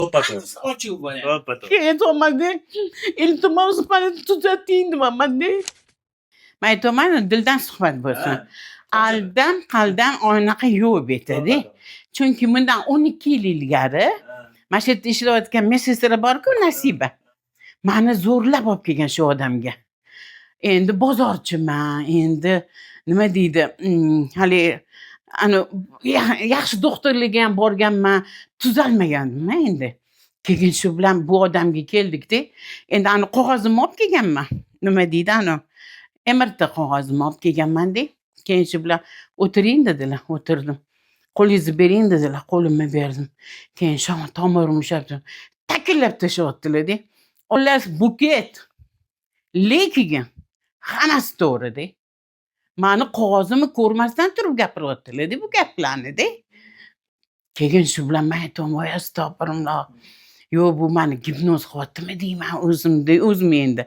To'ppa-to'g'ri. Ochiq bo'ladi. To'ppa-to'g'ri. Keyin aytyapmanda, iltimos, mani tuzating deyapmanda. Man aytyapman, dildan suhbat bo'lsin. Aldam qaldam anaqa yo'q bu yerdada. Chunki bundan 12 yil ilgari mana shu yerda ishlayotgan медсестра borku, Nasiba, mani zo'rlab olib kelgan shu odamga. Endi bozorchiman, endi nima deydi, haligi ani yaxshi doktorlarga ham borganman, tuzalmaganman endi. Keyin shu bilan bu odamga keldikda, endi ani qog'ozimni olib kelganman, nima deydi, ani MRT qog'ozimni olib kelganmanda. Keyin shu bilan "O'tiring" dedilar, o'tirdim. "Qo'lingizni bering" dedilar, qo'limni berdim. Keyin shom tomirimni ushlab turib takillab tashlayaptilarda. Xullas, buket, lekin hammasi to'g'rida. Mani qog'ozimni ko'rmasdan turib gapiryaptilarda bu gaplarnida. Keyin shu bilan man aytyapman: "Voy, astag'firulloh, yo'q, bu mani gipnoz qilyaptimi?" deyman o'zimda o'zim endi.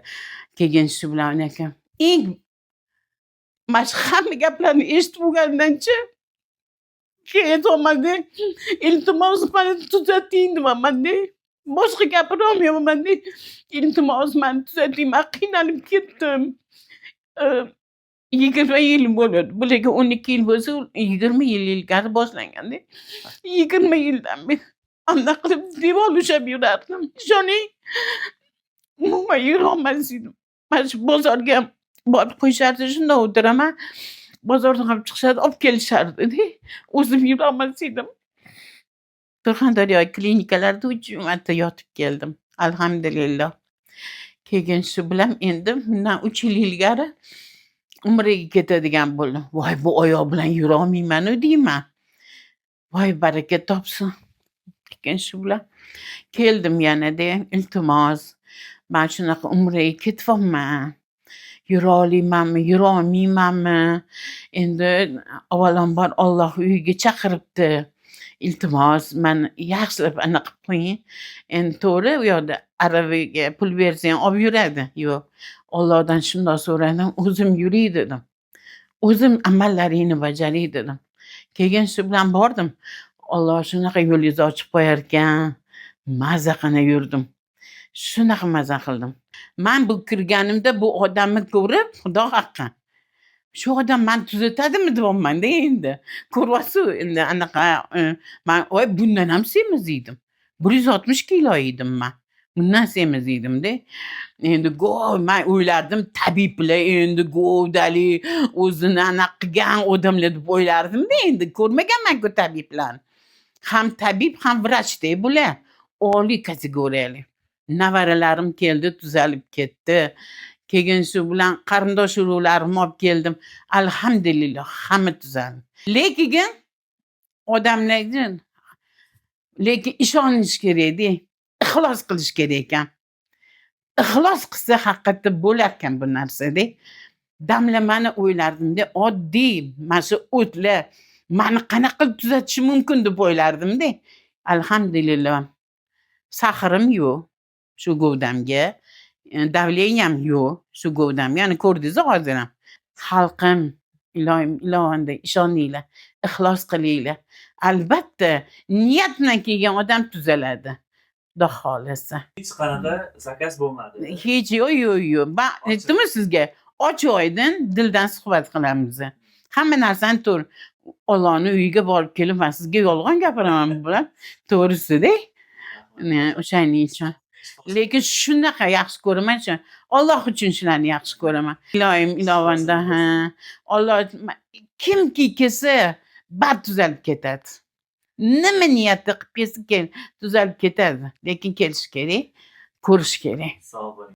Keyin shu bilan aka eng mana shu hamma gaplarni eshitib bo'lgandanchi keyin aytyapmanda, iltimos, mani tuzating deyapmanda, boshqa gapirolmayapmanda. Iltimos, mani tuzating, man qiynalib ketdim. 20 yil bo'ladi bularga, 12 yil bo'lsa, 20 yil ilgari boshlanganda, 20 yildan beri anaqa qilib devor ushlab yurardim, ishoning, umuman yurolmas edim. Mana shu bozorga ham borib qo'yishardi, shundoq o'tiraman, bozordan olib chiqishadi, olib kelishardida, o'zim yurolmas edim. Surxondaryo klinikalarida uch marta yotib keldim, alhamdulillah. Keyin shu bilan endi bundan 3 yil ilgari umraga ketadigan bo'ldim. Voy, bu oyoq bilan yurolmaymanu deyman, voy, baraka topsin. Keyin shu bilan keldim yanada, iltimos, man shunaqa umraga ketyapman, yurolmaymanmi, yurolmaymanmi endi, avvalambor Olloh uyiga chaqiribdi, iltimos, mani yaxshilab anaqa qilib qo'ying. Endi to'g'ri, u yoqda aravaga pul bersang olib yuradi. Yo'q, Ollohdan shundoq so'radim, o'zim yuray dedim, o'zim amallaringni bajaray dedim. Keyin shu bilan bordim, Olloh shunaqa yo'lingizni ochib qo'yarkan, maza qilib yurdim, shunaqa maza qildim. Man bu kirganimda bu odamni ko'rib, xudo haqqi, shu odam mani tuzatadimi deyapmanda. Endi ko'ryapsiz endi anaqa man, voy, bundan ham semiz edim, 160 kilo edim man, bundan semiz edimda. Endi man o'ylardim, tabiblar endi govdali, o'zini anaqa qilgan odamlar deb o'ylardimda. Endi ko'rmaganmanku tabiblarni ham, tabib ham, vrachda bular, oliy kategoriyali. Nevaralarim keldi, tuzalib ketdi. Keyin shu bilan qarindosh urug'larimni olib keldim, alhamdulillah, hamma tuzaldi. Lekin odamlarga lekin ishonish kerakda, ixlos qilish kerak ekan. Ixlos qilsa, haqiqatda bo'larkan bu narsada. Damlamani o'ylardimda, oddiy mana shu o'tlar mani qanaqa qilib tuzatishi mumkin deb o'ylardimda. Alhamdulillah, сахар im yo'q shu govdamga, давление m yo'q shu govdamga, yani ko'rdingiz hozir ham. Xalqim, iloyim, ilohimda ishoninglar, ixlos qilinglar, albatta niyat bilan kelgan odam tuzaladi, xudo xohlasa. Hech qanaqa заказ bo'lmadi. Hech, yo'q, yo'q, yo'q. Man aytdimu sizga, ochiq oydin dildan suhbat qilamiz, hamma narsani to'g'ri. Ollohni uyiga borib kelib, man sizga yolg'on gapiraman bu bilan, to'g'risida, o'shaning uchun. Lekin shunaqa yaxshi ko'raman shu, Olloh uchun shularni yaxshi ko'raman. Iloyim, ilovanda, ha, Olloh, kimki kelsa, baribir tuzalib ketadi. Nima niyatda qilib kelsa, tuzalib ketadi, lekin kelish kerak, ko'rish kerak. Sog' bo'ling.